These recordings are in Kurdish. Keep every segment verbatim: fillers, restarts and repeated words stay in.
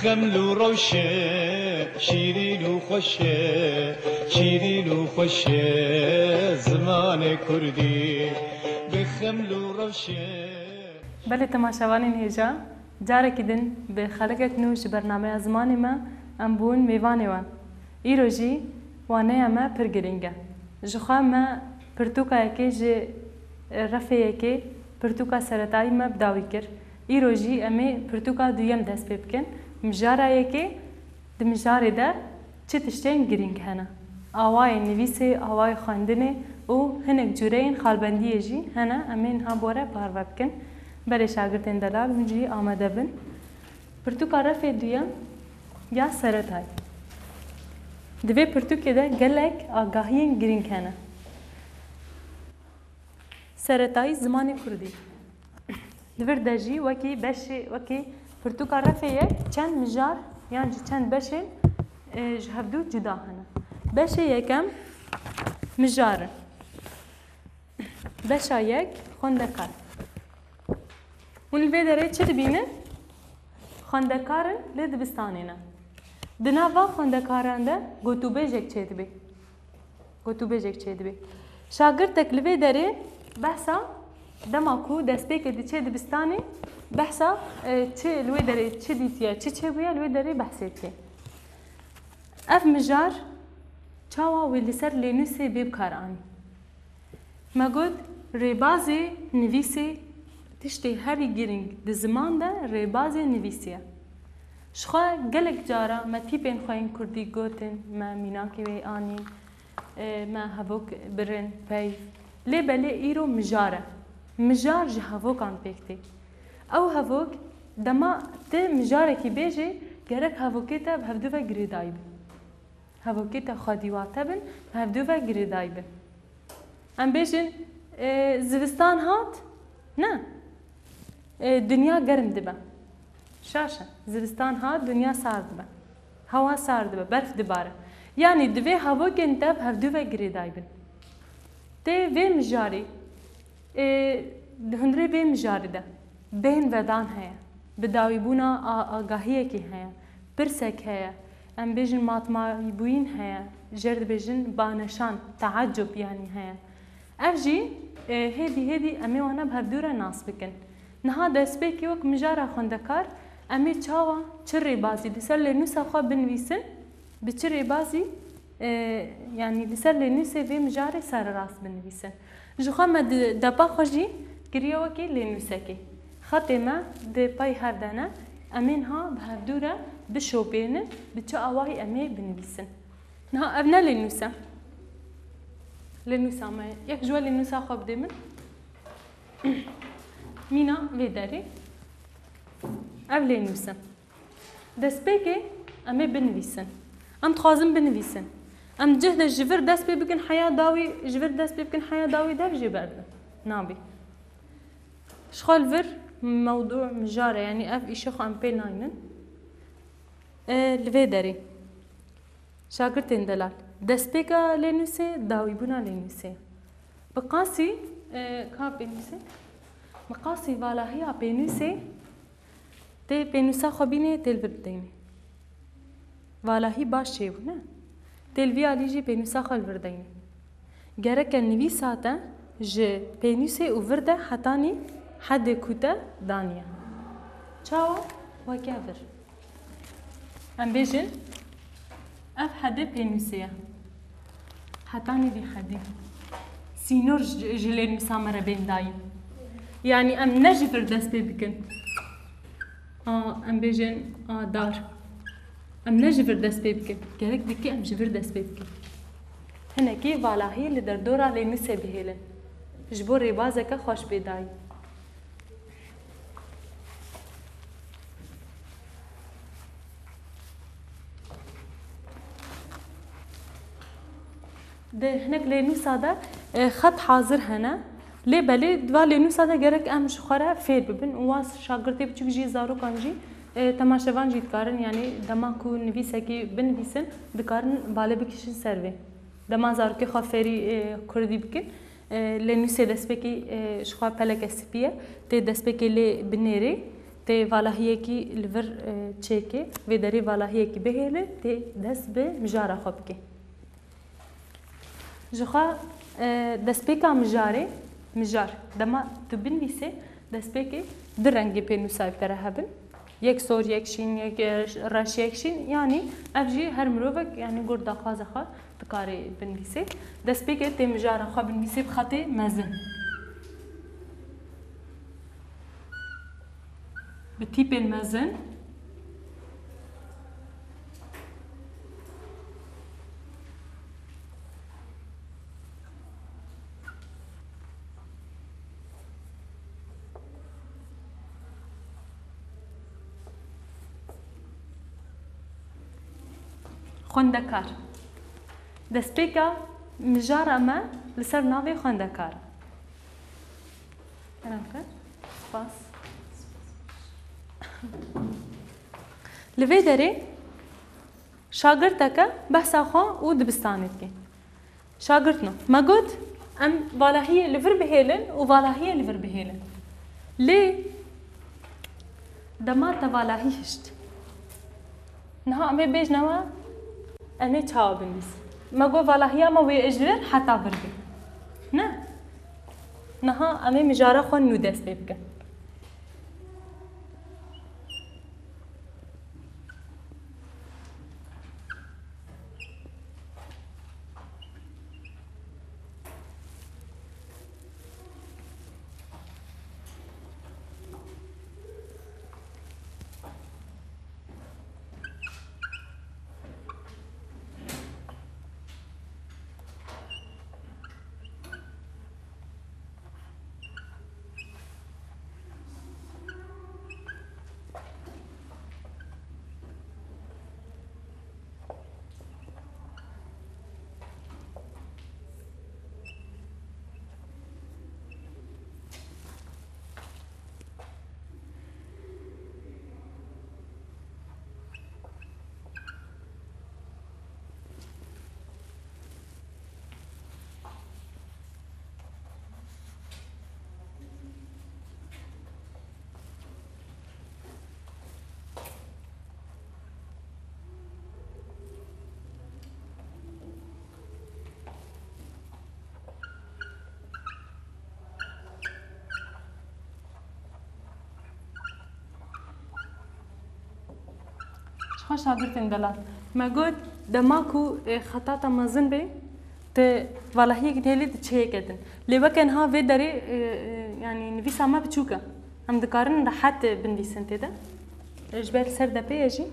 Xeml û rewşe, şîrîn û xweşe, şîrîn û xweşe zimanê kurdî. Bi xeml û rewşe. Belê temaşevanên hêja, carekî din bi xelekek nû ji bernameya zimanê me em bûn mêvanê we. Îro jî waneya me pir girîng e. Ji xwe me pirtûka yekê ji refê yekê pirtûka seretayî me bi dawî kir. Îro jî em ê pirtûka duyem dest pê bikin. Mijara yekê, di mijarê de çi tiştên girîng hene? Awayên nivîsê, awayê xwendinê û hinek cureyên xalbendiyê jî hene. Em ê niha bi we re parve bikin. Belê şagirtên delal hûn jî amade bin. Pirtûka refê duyem ya seretayî. Di vê pirtûkê de gelek agahiyên girîng hene. Seretayî zimanê kurdî. Li vir de jî wekî beşê, wekî pirtûka refê yek çend mijar yan jî çend beşên, e, ji hevdû cuda hene. Beşê yekem mijar in. Beşa yek xwendekar. Hûn li vê derê çi dibînin? Xwendekar in, lê dibistanê ne. Di nava xwendekaran de gotûbêjek çêdibe. Gotûbêjek çêdibe. Şagirtek li vê derê behsa dema ku destpêkê diçe dibistanê, behsa, e, çi li wê derê çi dîtiye, çi çêbûye, li wê derê behsê dike. Ev mijar çawa wê li ser lênûsê bê bi kar anî? Me got, rêbazê nivîsê, tiştê herî girîng di ziman de rêbazê nivîsê ye. Ji xwe gelek cara me tîpên xwe yên kurdî gotin, me mînakê wê anîn, e, me hevok birin, peyv. Lê belê îro mijar e. Mijar ji hevokan pêk tê. Ew hevok, dema ti mijarekî bêjê, gerek hevokê te bi hevdu ve girêdayî bin. Hevokê te xwedî wate bin, hevdu ve girêdayî bin. Em bêjin, e, zivistan hat? Ne. E, dinya germ dibe. Şaş e. Zivistan hat, dinya sar dibe. Hewa sar dibe, berf dibare. Yanî divê hevokên te bi hevdu ve girêdayî bin. Tê vê mijarê, ê, di hundirê vê mijarê de bên vedan heye, bidawîbûna a-, agahiyekî heye, pirsek heye, em bêjin matmayîbûyîn heye, jêr dibêjin baneşan, teecub yanî heye. Ev jî, ê, hêdî hêdî em ê wana bi hevdû re nas bikin. Niha destpêkê wek mijara xwendekar, em ê çawa, çi rêbazî li ser lênûsa xwe binivîsin, bi çi rêbazî, e, yanî li ser lênûsê vê mijarê sererast binivîsin. Ji xwe me di depa xwe jî kiriye wekî lênûsekê. Xetê me di pey hev de ne, em ê niha bi hevdû re bişopênin, bi çi awayî em ê binivîsin. Niha ev ne lênûs e. Lênûsa me ye. Yek ji we lênûsa xwe bidê min. Mîna vê derê. Ev lênûs e. Destpêkê em ê binivîsin. Em dixwazin binivîsin. Em cih de ji vir dest pê bikin heya dawî, ji vir dest pê bikin heya dawî dev jê berdin. Nabî. Ji xwe li vir mewdû mijare, yanî ev îşê xwe em pê naynin. E, li vê derê. Şagirtên delal. Destpêka lênûsê, dawîbûna lênûsê. Bi qasî, e, ka pênûsê? Bi qasî valahiya pênûsê, tê pênûsa xwe bînê, tê li vir bideyne. Valahî baş çêbû, ne? Tê li vî alî jî pênûsa xwe li vir deyne. Gereke nivîsa te ji pênûsê û vir de hetanî hedê ku te daniye. Çawa? Weke vir. Em bêjin, ev hedê pênûsê ye. Hetanî vî hedî. Sînor ji, ji lênûsa me re bên dayîn. Yanî em ne ji vir dest pê bikin. A, em bêjin, a, dar. Em ne ji vir dest pê bikin. Gerek dikî em ji vir dest pê bikin. Hinekî valahî li derdora lênûsê bihêlin. Ji bo rêbazeke xweş pê dayîn. Di hinek lênûsa de, e, xet hazir hene. Lê belê di va lênûsa de gerek em ji xwe re fêr bibin û wa şagirtê biçûk jî, zarokan jî, e, temaşevan jî dikarin, yanî dema ku nivîsekî binivîsin, dikarin bale bikişin ser vê. Dema zarokê xwe fêrî, e, kurdî bikin, e, lênûsê destpêkî, e, ji xwe peleke spî ye, tê destpêkê lê binêrê, Tê valahiyekî li vir, e, çêkê, vê derê valahiyekî bihêle, tê dest bi mijara xwe bike. Ji xwe, e, destpêka mijarê, mijar, dema tu binivîsê, destpêkê du rengê pênûsayî bi te re hebin. Yek sor, yek şîn, yek, e, reş, yek şîn, yanî ev jî her mirovek, yanî gor daxwaza xwe dikarê binivîsê. Destpêkê tê mijara xwe binivîsê bi xetê mezin. Bi tîpên mezin. Xwendekar. Destpêka mijara me li ser navê xwendekar e. Spas. Li vê derê şagirteke behsa xwe û dibistanê dike. Şagirtno, me got, em valahiyê li vir bihêlin û valahiyê li vir bihêlin. Lê dema te valahî hişt. Niha em ê bêjine we, em ê çawa binivîsin? Me got valahiya me wê ji vir heta vir be. Ne? Niha em ê mijara xwe nû dest pê bikin. Ji xwe şagirtên delal. Me got, dema ku, e, xeta te mezin be, tu valahiyekî dihêlî, tu çêyekê din. Lê weke niha vê derê, e, e, yanî nivîsa me biçûk e. Em dikarin rehet, e, binivîsin tê de. E, ji ber li ser depê ye jî.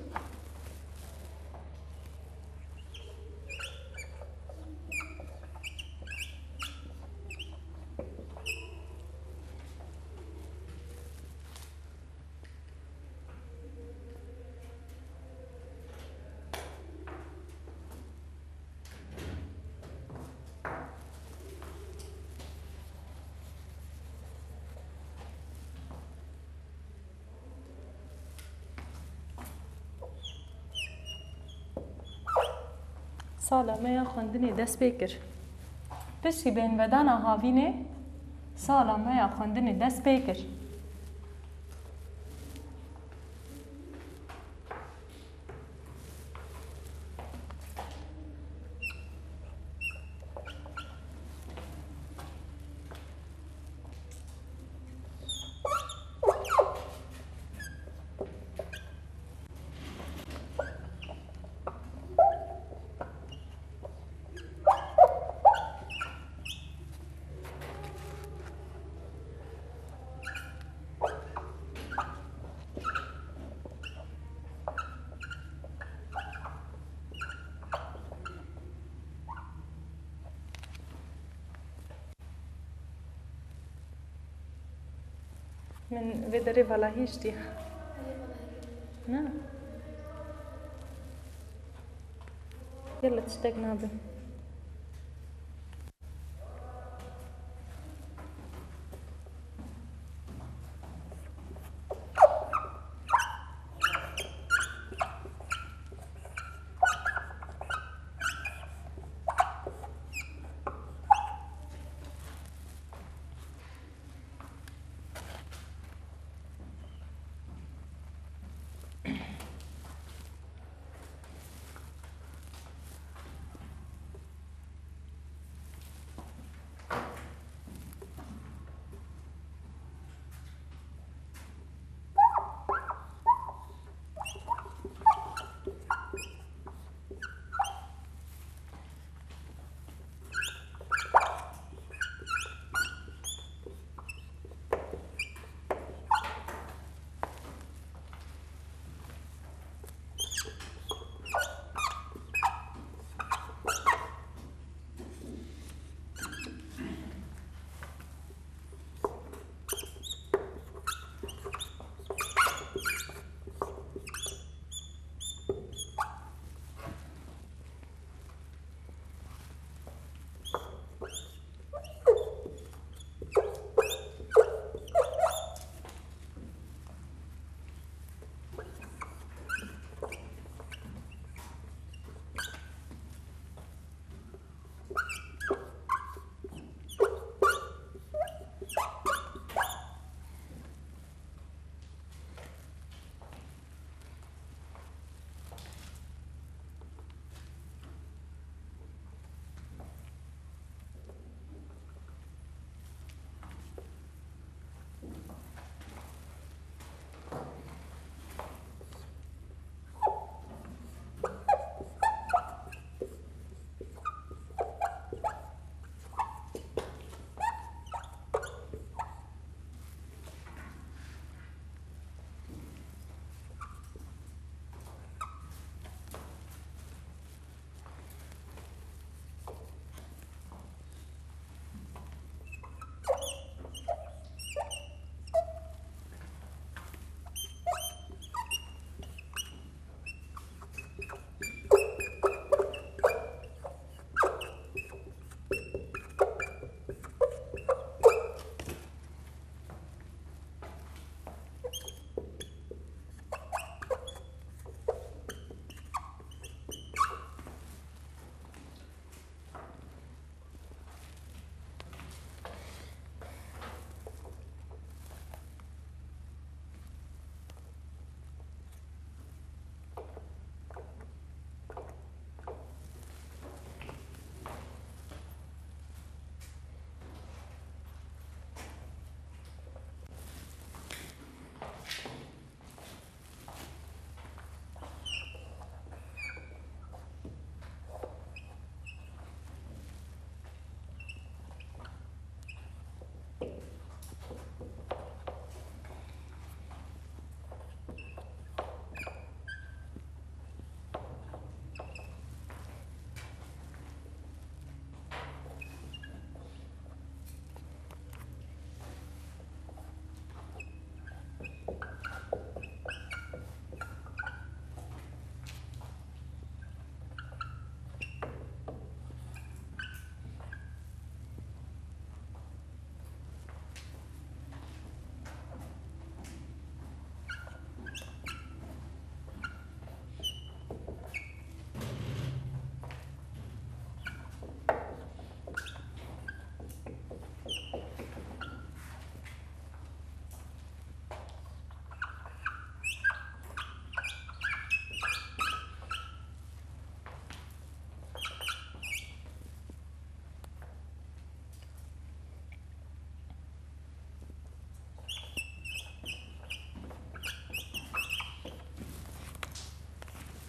Sala me ya xwendinê dest pê kir. Piştî bêhnvedana havînê, sala me ya xwendinê dest pê kir. Min vê derê vala hiştî. Na. Yalla tiştek nabe.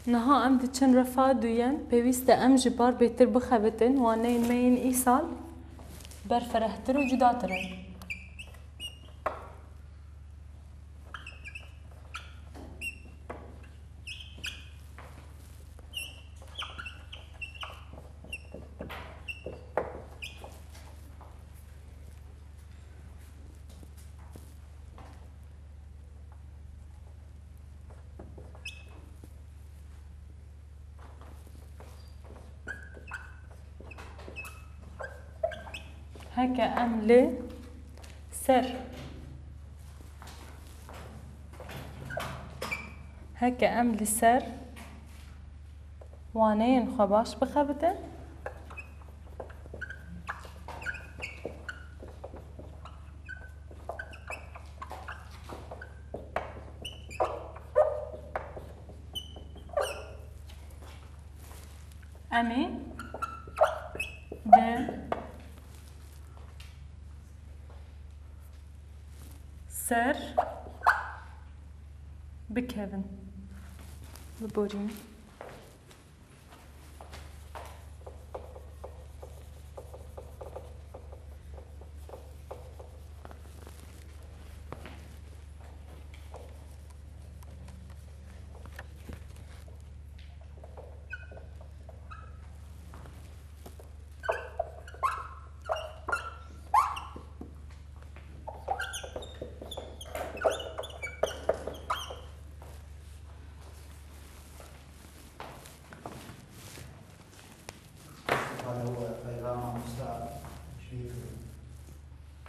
Niha em diçin refa duyem, pêwîst e em ji bar bêtir bixebitin, waneyên me yên îsal berferehtir û cudatir in. Heke em li ser, heke em li ser waneyên xwe baş bixebitin, em ê bi ser bikevin. Biborînin.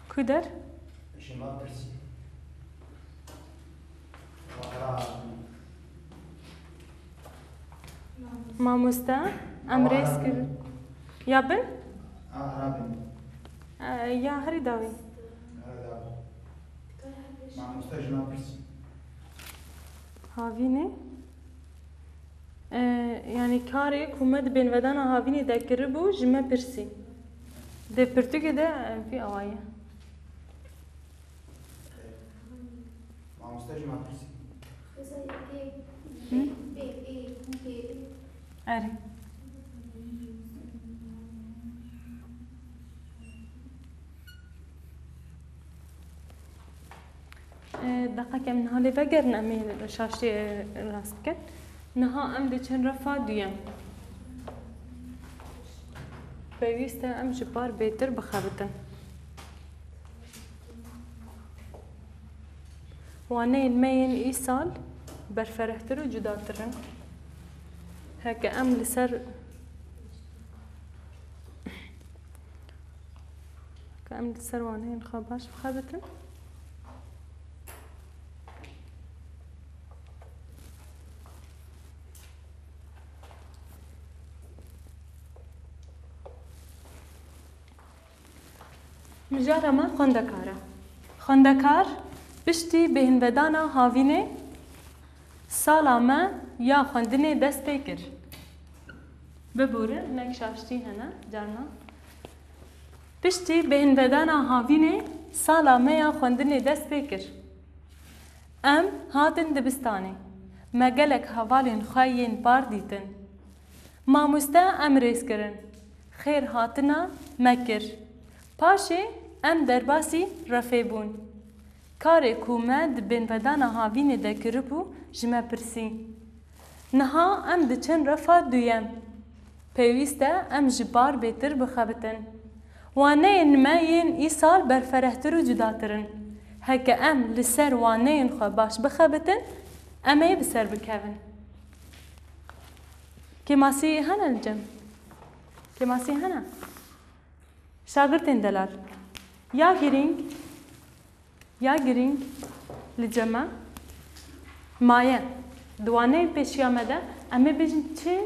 Ku der? Mamoste, em rêz kirin. Ya bin? E, ya herî dawî. Havînê? E, yanî karê ku me di bêhnvedana havînê de kiribû, ji me pirsî. Di pirtûkê de, e, vî awa ye. Mamoste ji me pirsî. Hı? Erê. E, deqek em niha lê vegerin, em ê şaştê, e, rast bikin. Niha em diçin refa duyem. Pêwîst e em ji par bêtir bixebitin. Waneyên me yên îsal berferehtir û cudatir in. Heke em li ser Ka em li ser waneyên xwe baş bixebitin. Mijara me xwendekar e. Xwendekar piştî bêhnvedana havînê sala me ya xwendinê dest pê kir. Biborin, hinek şaştî hene, carna. Piştî bêhnvedana havînê sala me ya xwendinê dest pê kir. Em hatin dibistanê. Me gelek hevalên xwe yên par dîtin. Mamoste em rêz kirin. Xêr hatina me kir. Paşê em derbasî refê bûn. Karê ku me di bêhnvedana havînê de kiribû, ji me pirsî. Niha em diçin refa duyem. Pêwîst e em ji par bêtir bixebitin. Waneyên me yên îsal berferehtir û cudatir in. Heke em li ser waneyên xwe baş bixebitin, em ê bi ser bikevin. Kêmasî hene li cem? Kêmasî hene? Şagirtên delal. Ya girîng, ya girîng li cem me maye. Di waneyên pêşiya me de em ê bêjin çi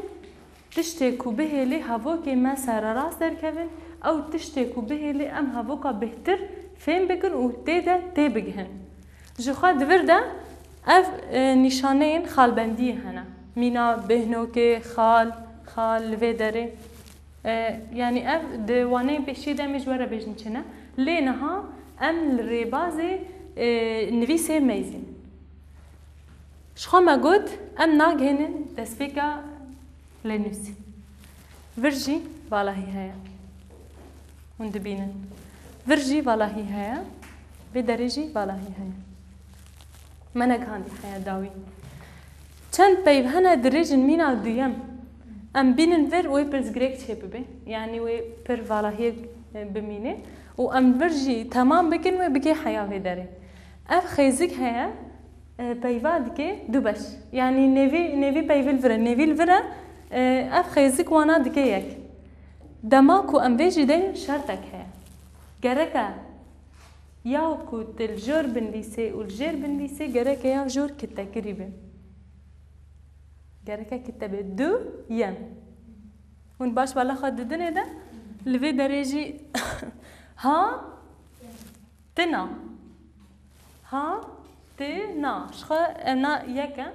tiştê ku bihêlê hevokê me sererast derkevin, ew tiştê ku bihêlê em hevoka bêhtir fêm bikin û tê de têbigihin. Ji xwe di vir de ev, e, nîşaneyên xalbendiyê hene. Mîna bêhnokê, xal, xal li vê derê. E, yanî ev di waneyên pêşiyê de em ê ji we re bêjin çi ne. Lê niha em li rêbazê, e, nivîsê meyzîn. Ji xwe me got, em nagihênin destpêka lênûsî. Vir jî valahî heye. Hûn dibînin. Vir jî valahî heye. Vê derê jî valahî heye. Me negihandiye heya dawî. Çend peyv hene dirêjin mîna duyem. Em bînin vir wê pirsgirêk çêbibe. Yanî wê pir valahiyek, e, bimîne. Û em vir jî temam bikin wê bike heya vê derê. Ev xêzik heye, e, peyva dike du beş. Yanî nêvî, nêvî peyvî li vir e, nêvî li vir e, e, ev xêzik wana dike yek. Dema ku em vê jî deynin şertek heye. Gereke ya ku tu li jor binivîsê û li jêr binivîsê gereke ya jor kitekirî be. Gereke kite be. Du yem. Hûn baş bala xwe didinê de? Li vê derê jî ha tina. Ha tina. Ji xwe em na yek e.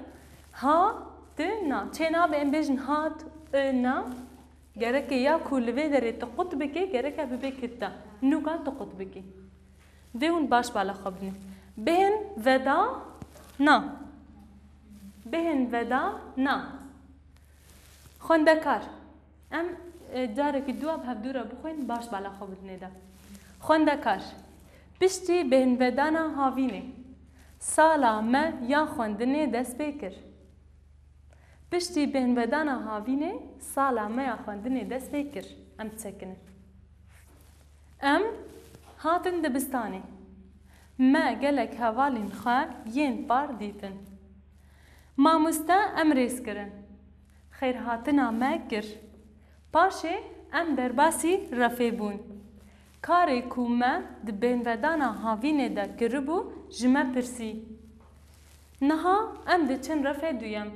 Ha tina. Çê nabe em bêjin hat, e, na. Gereke ya ku li vê derê tu qut bikî, gereke bibe kita. Nûka tu qut bikî. Vê hûn baş bala xwe bidin. Bêhn veda na. Bêhn veda na. Xwendekar. Em, e, carekî dua bi hevdû re bixwîn, baş bala xwe bidinê de. Xwendekar. Piştî bêhnvedana havînê, sala me ya xwendinê dest pê kir. Piştî bêhnvedana havînê, sala me ya xwendinê dest pê kir. Em disekinin. Em hatin dibistanê. Me gelek hevalên xwe yên par dîtin. Mamoste em rêz kirin. Xêrhatina me kir. Paşê em derbasî refê bûn. Karê ku me di bêhnvedana havînê de kiribû, ji me pirsî. Niha em diçin refê duyem.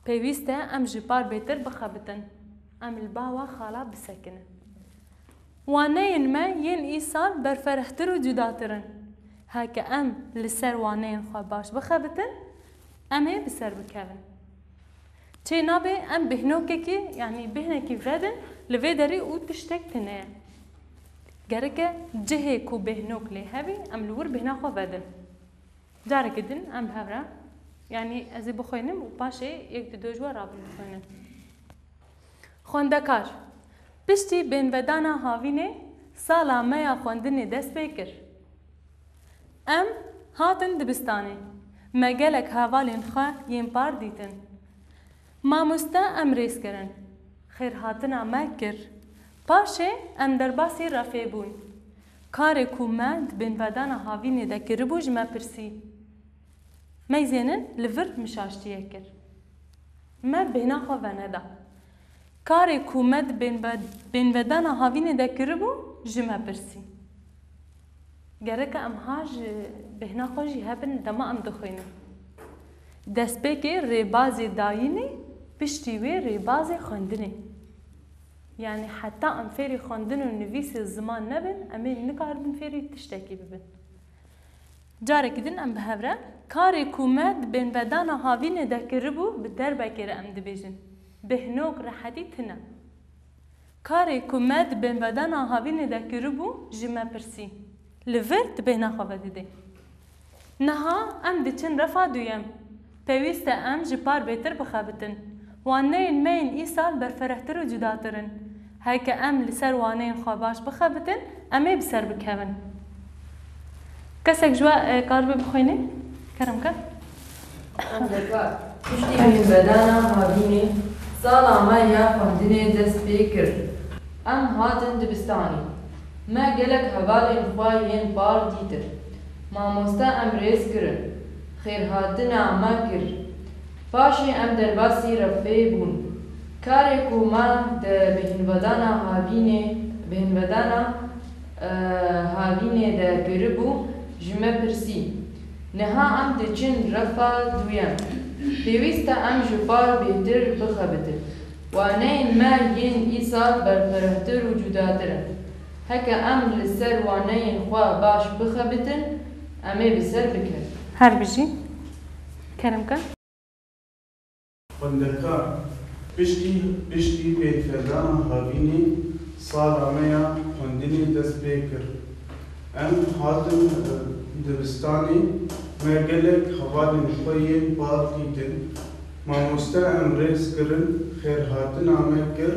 Pêwîst e em ji par bêtir bixebitin. Em li ba we xala bisekinin. Waneyên me yên îsal berferehtir û cudatir in. Heke em li ser waneyên xwe baş bixebitin, em ê bi ser bikevin. Çê nabe em bêhnokekî, yanî bêhnekî vedin, li vê derê û tiştek tune ye. Gereke cihê ku bêhnok lê hebî, em li wir bêhna xwe vedin. Carekî din em bi hev re, yanî ez ê bixwînim û paşê yek di do ji we rabin bixwînin. Xwendekar. Piştî bêhnvedana havînê, sala me ya xwendinê dest pê kir. Em hatin dibistanê. Me gelek hevalên xwe yên par dîtin. Mamoste em rêz kirin. Xêrhatina me kir. Paşê em derbasî refê bûn. Karê ku me di bêhnvedana havînê de kiribû ji me pirsî. Meyzênin li vir min şaştiyek kir. Me bêhna xwe veneda. Karê ku me di bêhnve-, bêhnvedana havînê de kiribû, ji me pirsî. Gereke em ha ji bêhna xwe jî hebin dema em dixwînin. Destpêkê rêbazê dayînê, piştî wê rêbazê xwendinê. Yanî heta em fêrî xwendin û nivîsê ziman nebin, em ê nikaribin fêrî tiştekî bibin. Carekî din em bi hev re, karê ku me di bêhnvedana havînê de kiribû, bi derbekê re em dibêjin. Bêhnok rehetî tune. Karê ku me di bêhnvedana havînê de kiribû, ji me pirsî. Li vir tu bêhna xwe vedidê. Niha em diçin refa duyem. Pêwîst e em ji par bêtir bixebitin. Waneyên me yên îsal berferehtir û cudatir in. Heke em li ser waneyên xwe baş bixebitin, em ê bi ser bikevin. Kesek ji we, e, karibe bixwîne? Kerem ke. Xwendekar. Piştî bêhnvedana havînê, sala me ya xwendinê dest pê kir. Em hatin dibistanê. Me gelek hevalên xwe yên par dîtin. Mamoste em rêz kirin. Xêrhatina me kir. Paşê em derbasî refê bûn. Karê ku me di bêhnvedana havînê, bêhnvedana, e, havînê de kiribû, ji me pirsî. Niha em diçin refa duyem. Pêwîst e em ji par bêtir bixebitin. Waneyên me yên îsal berferehtir û cudatir in. Heke em li ser waneyên xwe baş bixebitin, em ê bi ser bikin. Her bijî. Kerem ke. Xwendekar, piştî, piştî bêhnvedana havînê sala me ya xwendinê dest pê kir. Em hatin, e, dibistanê, Me gelek hevalên xwe yên par dîtin. Mamoste em rêz kirin, xêrhatina me kir.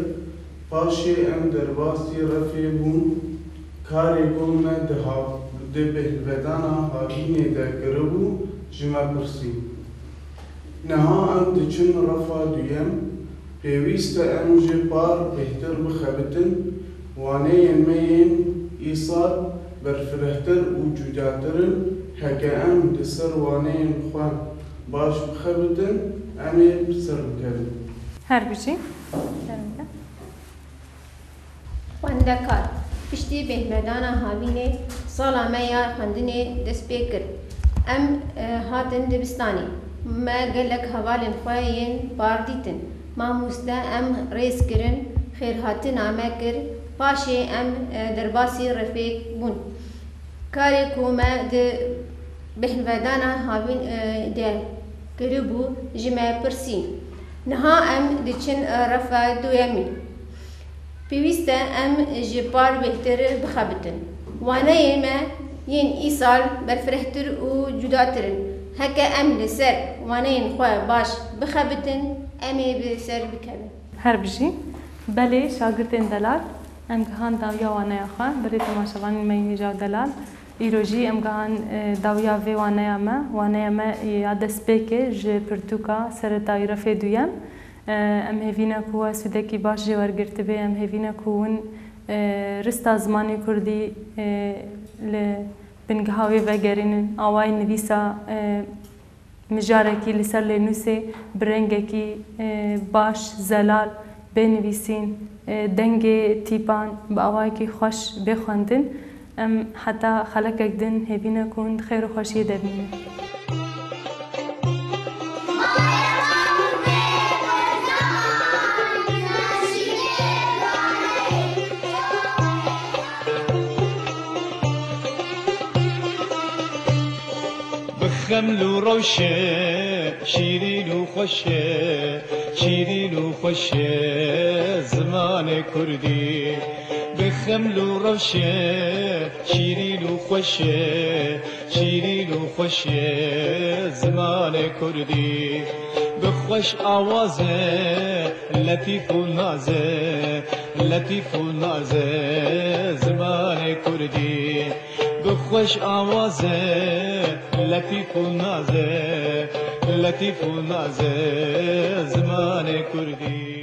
Paşê em derbasî refê bûn. Karê ku me di hav-, di bêhnvedana havînê de kiribû, ji me pirsî. Niha em diçin refa duyem. Pêwîst e em ji par bêhtir bixebitin. Waneyên me yên îsal berfirehtir û cudatir in. Heke em li ser waneyên xwe baş bixebitin, em ê bi ser bikevin. Her bijî. Xwendekar, piştî bêhnvedana havînê, sala me ya xwendinê dest pê kir. Em, e, hatin dibistanê. Me gelek hevalên xwe yên par dîtin. Mamoste em rêz kirin, xêrhatina me kir. Paşê em, e, derbasî refê bûn. Karê ku me di bêhnvedana havîn, e, de kiribû, ji me pirsî. Niha em diçin, e, refa duyemî. Pêwîst e em ji par bêhtir bixebitin. Waneyê me yên îsal berfirehtir û cudatir in. Heke em li ser waneyên xwe baş bixebitin, em ê bi ser bikevin. Her bijî. Belê, şagirtên delal, em gihan dawiya waneya xwe. Belê, temaşevanên me yên hêja û delal. Îro jî em gihan, e, dawiya vê waneya me. Waneya me ya destpêkê ji pirtûka Seretayî refê duyem. E, em hêvî ne ku we sûdekî baş jê wergirtibê, em hêvî ne ku hûn, e, rista zimanê kurdî, e, li bingeha wê vegerînin, awayê nivîsa, e, mijarekî li ser lênûsê bi rengekî, e, baş, zelal bê nivîsîn, e, dengê tîpan bi awayekî xweş bê xwendin. Em heta xelekek din hêvî ne ku hûn di xêr û xweşiyê de bînin. Bi xeml û rewşe, şîrîn û xweşe, şîrîn û xweşe zimanê kurdî. Bi xeml û rewşe, şîrîn û xweşe, şîrîn û xweşe zimanê kurdî. Bi xweş awaze, letîf û naze, letîf û naze zimanê kurdî. Bi xweş awaze, letîf û naze, letîf û naze zimanê kurdî.